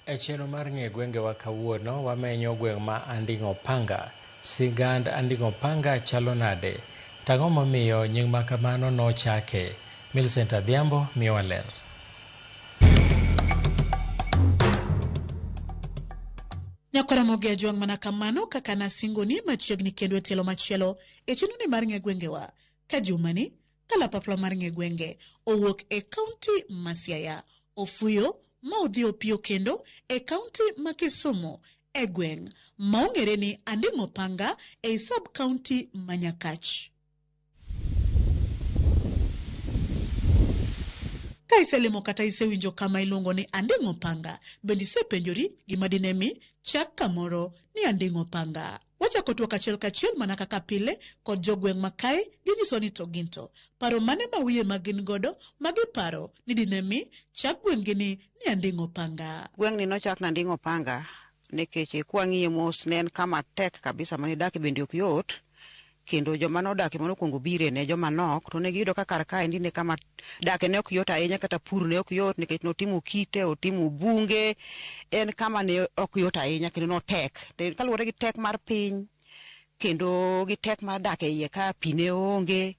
E chenro mar ng'e gwengewa kawuono, wamenyo gweng' ma Anding'o Panga. Sigand Anding'o Panga chalo nade? To ang'o momiyo nying ma kamano nochake? Millicent Adhiambo miyowa ler. Nyakwara Mogi Ajwang' mana kamano kaka nasingoni machiegni kendo e tielo machielo e chenroni mar ng'e gwengewa ka jumani kalapapla mar ng'e gwenge owuok e kaunti ma Siaya ofuyo ma odhi opiyo kendo e kaunti ma Kisumu e gweng' ma ong'ere ni Anding'o Panga ei sub kaunti ma Nyakach. Ka iselimo kata isewinjo kama iluongo ni Anding'o Panga, bende isepenjori gima dine mi chak kamoro ni Anding'o Panga? Wachako twak achiel kachiel mana kaka pile kod jogweng' ma kae ginyiso ni to ginto paro mane ma wiye ma gin godo ma giparo ni dine mi chak gweng'gi ni ni Anding'o Panga. Gweng'ni nochak ni Anding'o Panga nikech kwang'iye mos ne en kama tek kabisa mane dak bende ok yot kendo joma nodak mane okwongo bire ne joma nok to ne giyudo ka kar kaendi ne kama dake ne ok yot ahinya kata pur ne ok yot nikech notimo kite otimo bunge en kama ne ok yot ahinya kendo notek. Kaluwore gi tek mar piny kendo gi tek mar dak e iye ka pi ne onge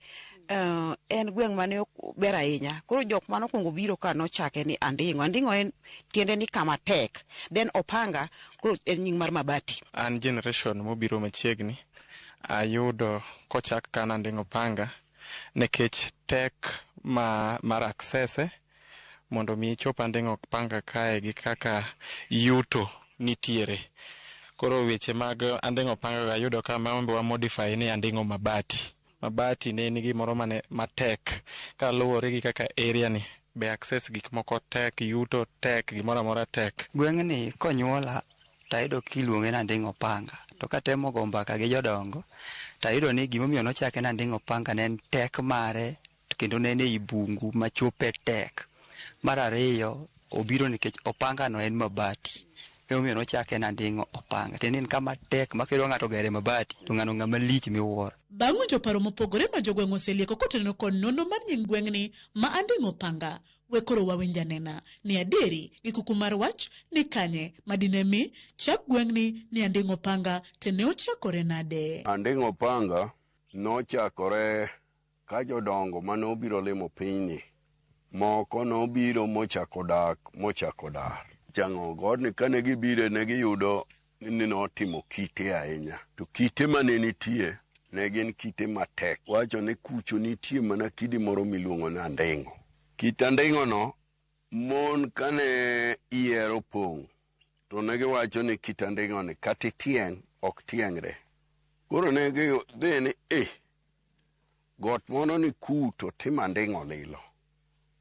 en gweng' mane ok ber ahinya. Koro jok mane okwongo biro ka nochake ni Anding'o. Anding'o en tiende ni kama tek. Then Opanga koro en nying mar mabati. An generation mobiro machiegni ayudo kochak kana Anding'o Panga nikech tek ma mar access mondo mi ichop Anding'o Panga kae gi kaka yuto nitiere. Koro weche mag Anding'o Panga ayudo ka wa modify ni Anding'o Mabati. Mabati ne en gimoro mane matek kaluwore gi kaka area ni be access gik moko tek, yuto tek, gimoro amora tek. Gweng'ni konyuola tayudo kiluonge ni Anding'o Panga. To katemo go mbaka gi jodongo tayudo ni gimomiyo nochake ni Anding'o Panga ne en tek mare kendo ne en ei bungu ma chope tek. Mar ariyo obiro nikech opanga no en mabati. Emomiyo nochake ni Anding'o Opanga. Tiende ni en kama tek ma kidwa ng'ato gere mabati to ng'ano ng'ama lich miwuoro. Bang' winjo paro mopogore ma jogweng' oselieko kotenore kod nonro mar nying gweng'ni ma Anding'o Panga, we koro wawinj anena ni adieri gi kuku mar wach ni kanye ma dine mi chak gweng'ni ni Anding'o Panga to ne ochakore nade? Anding'o Panga nochakore ka jodongo manobiro limo pinyni moko nobiro mochako dak mochako dar. Jang'o godni kane gibire ne giyudo ni notimo kite ahinya. To kite mane nitie ne gin kite matek. Wacho ni kucho nitie mana kidi moro miluongo ni anding'o. Kit anding'o no mon kane yier opong' to ne giwacho ni kit anding'o ni kata itieng' ok tieng're. Koro ne gidhi ni got moro ni ku to timo anding'o lilo.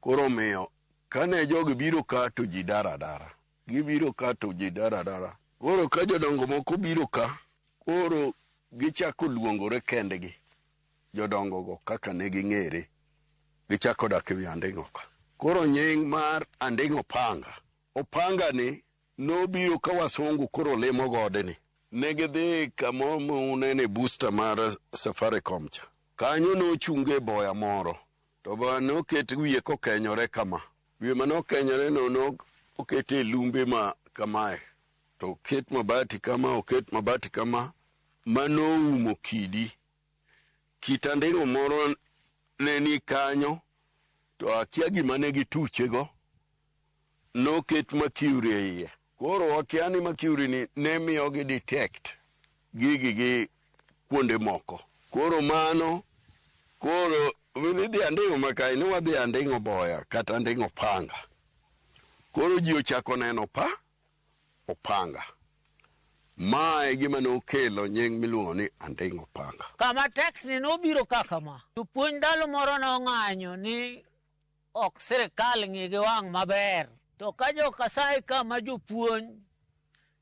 Koro omiyo kane jogi biro ka to ji dar adara. Gibiro ka to ji dar adara. Koro ka jodongo moko biro ka, koro gichako luongore kendgi. Jodongo go kaka ne ging'ere. Gichako dak ewi anding'o ka. Koro nying mar Anding'o Panga. Opanga ni nobiro ka wasungu koro limo godni. Ne gidhi kamoro munene booster mar Safaricom cha. Kanyo nochunge boya moro. To boya noket wiye kokenyore kama. Wiye manokenyore no okete e lumbe ma kamae. To oket mabati kama, oket mabati kama, manoumo kidi. Kit anding'o moro ne ni kanyo, to akia gima ne gituchego. Noket mercury e iye. Koro wakia ni mercury ni ne miyogi detect gigi gi kuonde moko. Koro mano, koro idhi Anding'o ma kae ni wadhi Anding'o Boya kata Anding'o Panga. Koro ji ochako neno pa opanga. Ma e gima nokelo nying miluongo ni Anding'o Panga. Kama tax ni nobiro ka kama. Jopuonj ndalo moro nong'anyo ni ok sirikal ng'i gi wang' maber. To ka jo Kasai ka ma jopuonj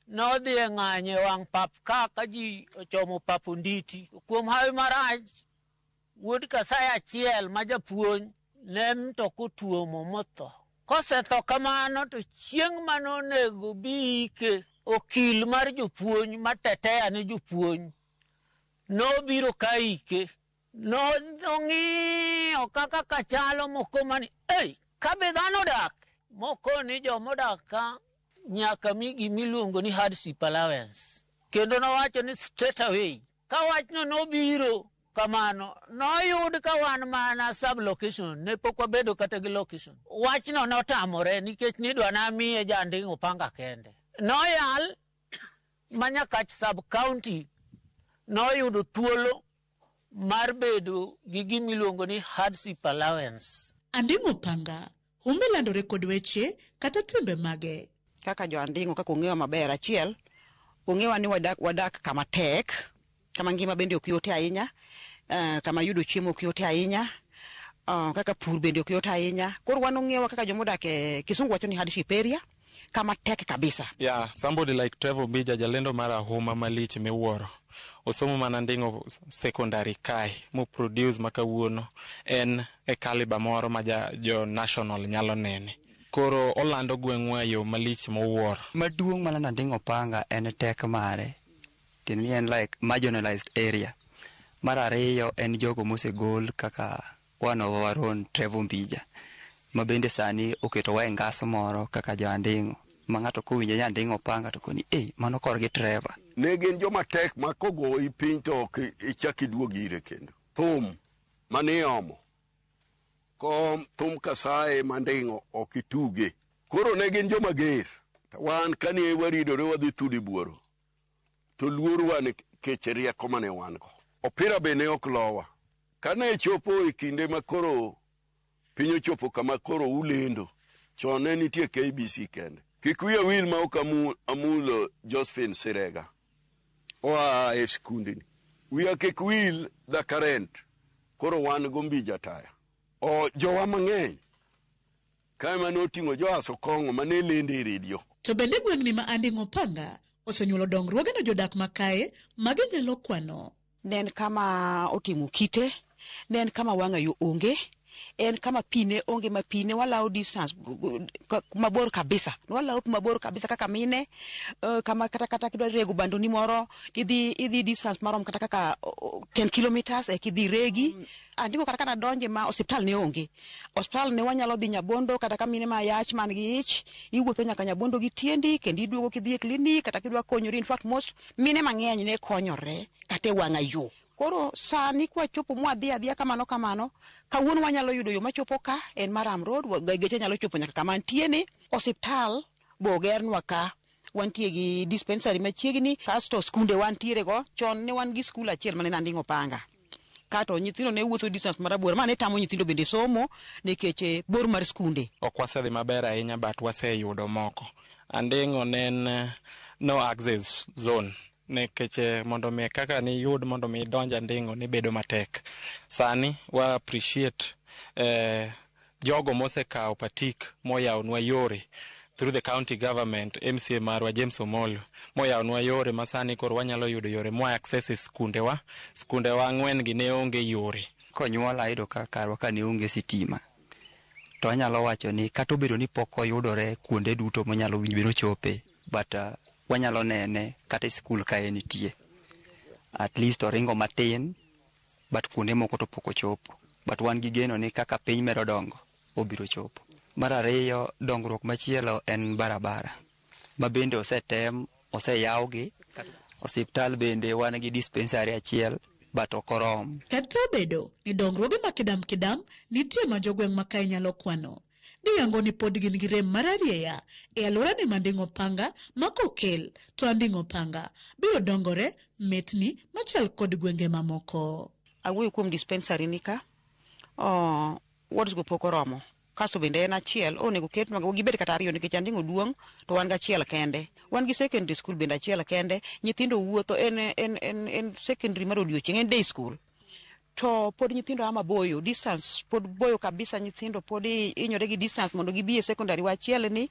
nodhi e ng'anyo e wang' pap ka ka ji ochomo pap Onditi. Kuom hawi marach, wuod Kasai achiel ma japuonj ne mtoka otuomo motho. Kosetho kamano to chieng' manonego bi ike okil mar jopuonj matetea ne jopuonj nobiro ka ike. Nong'iyo kaka kachalo moko mani, ei, ka be dhano odak? Moko ni jomodak ka Nyaka mi gimiluongo ni hardship allowance. Kendo nowacho ni straight away. Ka wachno nobiro kamano, noyud ka wan mana sub location, ne pok wabedo kata gi location. Wachno notamore nikech nidwa namiye janding' opanga kende. Noyal ma Nyakach sub county noyudo thuolo mar bedo gi gimiluongo ni hardship allowance. Anding'o Panga, humbe landore kod weche kata timbe mage. Kaka jo Anding'o kaka ong'ewa maber achiel, ong'ewa ni wadak kama tek, kama ngima bende ok yote ahinya, kama yudo chiemo ok yote ahinya, kaka pur bende ok yot ahinya. Koro wan ong'ewa kaka jomodak e kisungu wacho ni hardship area, kama tek kabisa. Yeah, somebody like Trevor Mbija, jalendo mar ahuma malich miwuoro. Osomo mana Anding'o secondary kae, mo produce ma kawuono en e caliber moro ma jo national nyalo nene. Koro olando gweng'wa e yo malich mowuoro. Maduong' malando Anding'o Opanga en tek mare. Tiende ni en like marginalized area. Mar ariyo en jogo mosegol kaka one of our own Trevor Mbija. Ma bende sani oketowa e ngas moro kaka jo Anding'o. Ma ng'ato kowinjo ni Anding'o Opanga to koni, "Ei, mano korgi Trevor." Ne gin joma tek ma kogoyi piny to ok ichak iduog ire kendo. Thum maniomo kom thum Kasaye manding'o ok ituge. Koro ne gin joma ger. To wan kane waridore wadhi thudi buoro, to luorwa nikech rieko mane wan go. Opira be ne ok lowa. Kane chopo e kinde ma koro piny ochopo kama koro ulendo, chon ne nitie KBC kende. Kik wiya wil ma ok amulo Josephine Sirega. Oa e skundni. Wiya kik wil the current. Koro wan go Mbija Taya. O jowa mang'eny. Kae mane oting'o Joas Okong'o mane lendo e redio. To bende gweng'ni ma Anding'o Panga osenyuolo dongruoge ne jodak makae ma ginyalo kwano. Ne en kama otimo kite, ne en kama wang'a yo onge, en kama pi ne onge ma pi ne walawo distance mabor kabisa. Ne walawo pi mabor kabisa kaka mine, kama kata kidwa rego bandoni moro, idhi distance marom kata kaka 10 kilometers eka idhi regi. Anding'o kata kana donje ma osiptal ne onge. Osiptal ne wanyalo dhi Nyabondo kata ka mine ma yach man gi ich, iwuotho nyaka Nyabondo gi tiendi kendo iduogo kidhi e klinik kata kidwa konyori. In fact most mine mang'eny ne konyore kata e wang'a yo. Koro sani kwachopo mwadhi adhiya kamano kamano, kawuono wanyalo yudo yo machopo ka, en Maram Road, geche nyalo chopo nyaka kama antie ni. Osiptal bo ogernwa ka, wantie gi dispensary machiegni, kasto skunde wantiere go. Chon ne wan gi skul achiel mane Anding'o Panga. Kato nyithindo ne wuotho distance marabora, ma ne tamo nyithindo bende somo nikech bor mar skunde. Ok wasedhi maber ahinya but waseyudo moko. Anding'o ne en no access zone. Nikech mondo mi kaka niyud mondo mi idonj Anding'o ne bedo matek. Sani wa appreciate jogo mosekawo patik moyawnwa yore through the county government, MCA marwa James Omolo moyawnwa yore ma sani koro wanyalo yudo yore mwa access e skundewa. Skundewa ang'wen gi ne onge yore. Konyuola ayudo ka karwa ka ne onge sitima. To anyalo wacho ni kata obedo ni pok oyudore kuonde duto monyalo winjo bed ochope, but wanyalo nene kata e skul ka en nitie. At least oringo matin, but kuonde moko to pok ochopo. But wan gi geno ni kaka piny medo dongo, obiro chopo. Mar ariyo, dongruok machielo en barabara, ma bende osetem, oseyawgi. Osiptal bende wan gi dispensary achiel, but ok orom. Kata obedo ni dongruoge ma kidam kidam nitie ma jogweng' ma kae nyalo kwano. Giyango ni pod gin gi rem mar arieya e alworani ma Anding'o Panga ma kokel to Anding'o Panga biro dongore metni machal kod gwenge mamoko. Awuoyo kuom dispensary ni ka, wards go pok oromo. Kasto bende en achiel, onego ketnwa gibed kata ariyo nikech Anding'o duong' to wan gachiel kende. Wan gi secondary school bende achiel kende, nyithindo wuotho en secondary mar odiochieng', en day school. To pod nyithindo a maboyo, distance pod boyo kabisa, nyithindo pod hinyore gi distance mondo gibi e secondary wa achiel ni,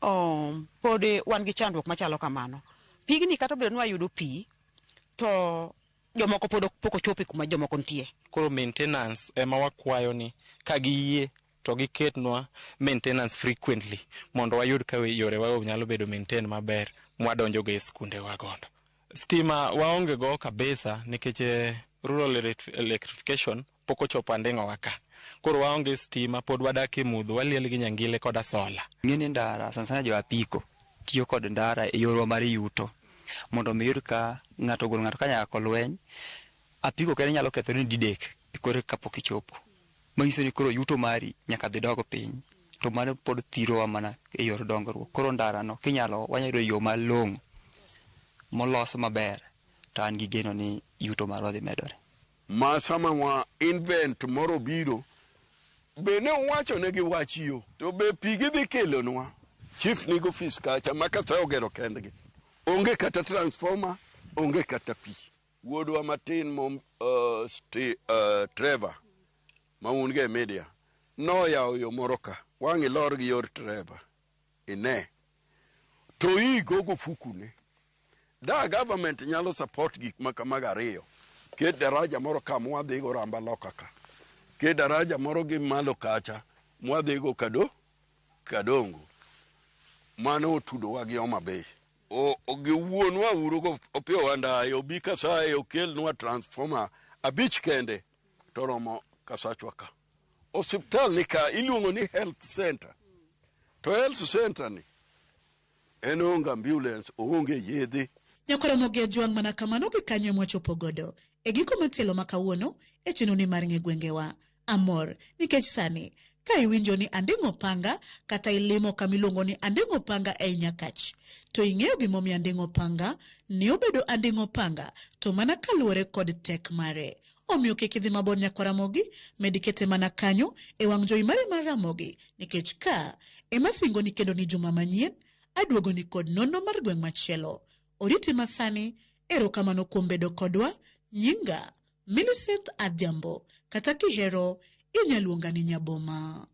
pod wan gi chandruok machalo kamano. Pigni kata obedo ni wayudo pi, to jomoko pod pok ochopo kuma jomoko nitie. Koro maintenance ema wakwayo ni ka giyie to giketnwa maintenance frequently mondo wayud ka yorewa nyalo bedo maintain maber mwadonjogo e skundewa gondo. Stima waonge go kabisa nikech rural electrification pok ochopo Anding'owa ka. Koro waonge stima, pod wadak e mudho, waliel gi nyangile koda sola. Ng'eni ndara sana sana jo apiko watiyo kod ndara e yorwa mar yuto mondo mi iyud ka ng'ato ogolo ng'ato ka nyaka kolweny apiko kende nyalo kethore ni didek koro kapok ichopo manyiso ni koro yuto mari nyaka dhi dog piny to mano pod thirowa mana e yor dongruok. Koro ndarano kinyalo wanyalo yudo yo malong'o molos maber to an gi geno ni yuto marwa dhi medore. Ma sama wa invent moro biro be ne uwachonegi wach yo to be pi gidhi kelonwa. Chief nigo ofis kacha ma Kasai ogero kendgi. Onge kata transformer, onge kata pi. Wuodwa matin mo Trevor ma un go e media noyawo yo moro ka. Wang' ilor gi yor Trevor ine to igo gofukune. Da government nyalo support gik ma kamago ariyo. Ket daraja moro ka mwadhigo Ramba loka ka. Ket daraja moro gi malo kacha mwadhigo Kadongo. Mano otudowa gi Homa Bay. Gi wuonwa uru go Opiyo Wandayi obi Kasai okelnwa transformer 5 kende to romo Kasachwa ka. Osiptal ni ka iluongo ni health center. To health center ni en onge ambulance, oonge yedhe. Nyakwar Ramogi Ajwang' mana kamano gi kanyo mwachopo godo e giko mar tielo ma kawuono e chenro ni mar ng'e gwengewa. Amor nikech sani ka iwinjo ni Anding'o Panga kata ilimo kama iluongo ni Anding'o Panga ei Nyakach to ing'eyo gimomiyo Anding'o Panga ne obedo Anding'o Panga to mana kaluwore kod tek mare. Omiyo kik idhi mabor nyakwar Ramogi, med kete mana kanyo e wang' jowi mari mar Ramogi nikech ka ema singoni kendo ni juma manyien aduogoni kod nonro mar gweng' machielo. Oriti masani, erokamano kuom bedo kodwa. Nyinga Millicent Adhiambo, kata kihero inya luonga ni Nyaboma.